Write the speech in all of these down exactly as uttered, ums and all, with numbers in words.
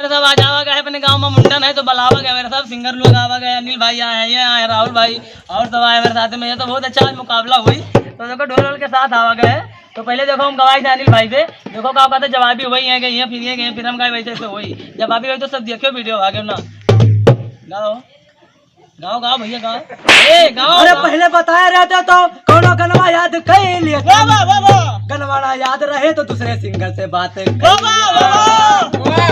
सब आज आवा गए अपने गाँव में मुंडन है, तो बुलावा गया मेरे साथ, सिंगर लोग आवा गए, अनिल भाई आए हैं, ये आए, राहुल भाई, और सब आए मेरे साथ में। ये तो बहुत अच्छा आज मुकाबला हुई। तो देखो, ढोल वोल के साथ आवा गए। तो पहले देखो, हम गवाई थे अनिल भाई से, देखो का कहते, जवाबी वही है, गई है, फिर ये गए, फिर हम गए, वैसे तो वही जवाबी वही। तो सब देखियो वीडियो आगे ना, गाओ। गाओ, गाओ भैया, गाओ। ए, गाओ, अरे, गाओ। पहले बताए रहते तो कौनो गनवा याद कई लिए। वाह, वाह, वाह, वाह। गनवाड़ा याद रहे तो दूसरे सिंगर से बात कई वाह, वाह, वाह, वाह।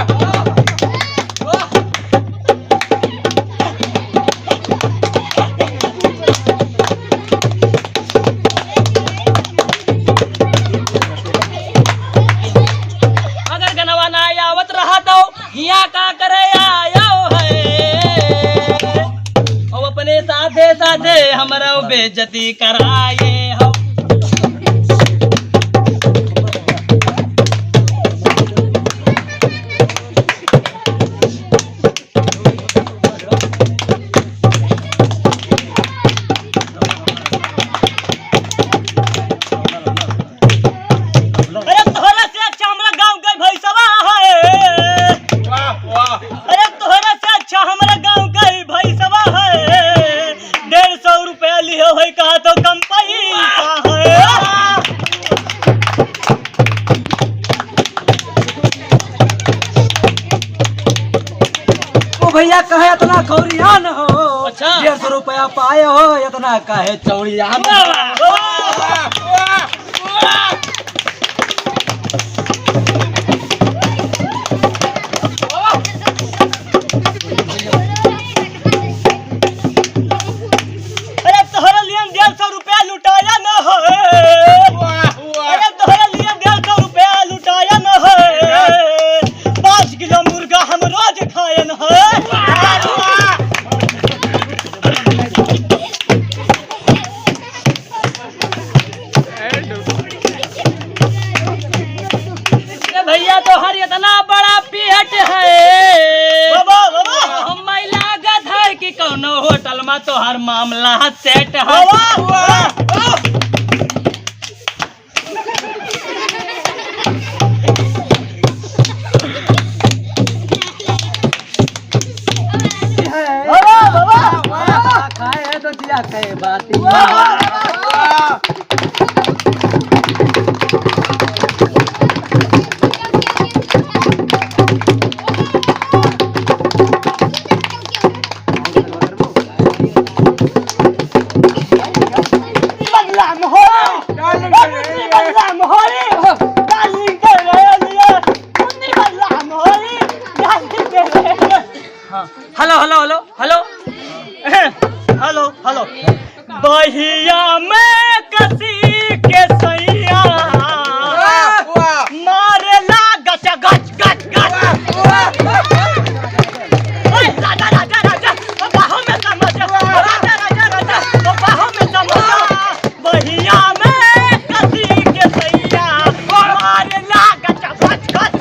अगर गनवा ना आवत रहा तो हिया का करे आयो है? और अपने साथे साथे हमरा बेइज्जती कराए हो। अरे तोहरा से अच्छा हमरा गाँव के भैंसवा है। वाह, वाह। अरे तोहरा से अच्छा हमरा गाँव के भैंसवा है। डेढ़ सौ रुपया लिहो है, कहा तो कम पैसा है। ओ भैया, कहे इतना खौरियान हो। अच्छा। डेढ़ सौ रुपया पाए हो, इतना कहे चौड़ियान। वाह, वाह, वाह। अरे तोहरे लिए डेढ़ सौ रुपया लुटाया न है। वाह, वाह। अरे तोहरे लिए डेढ़ सौ रुपया लुटाया न है। पाँच किलो मुर्गा हम रोज खायन है। वाह, वाह। ए भैया, तोहर इतना बड़ा पेट है। बाबा, बाबा। हम्मै लागत है कि कौनो होटल में तोहर मामला सेट है। बाबा, बाबा। अरे बाबा! खाए है तो जिया कहे बाती। बदनाम हो, बदनाम हो, डार्लिंग कर रहे हैं। हाँ। हेलो, हेलो, हेलो, हेलो। हेलो, हेलो। बहिया में कसी के सैया। वाह, वाह। मारेला गच, गच, गच, गच। वाह, वाह। ओए, राजा, राजा, राजा, बाहों में समझ। राजा, राजा, राजा, बाहों में समझ। बहिया में कसी के सैया, मारे लागत गच गच।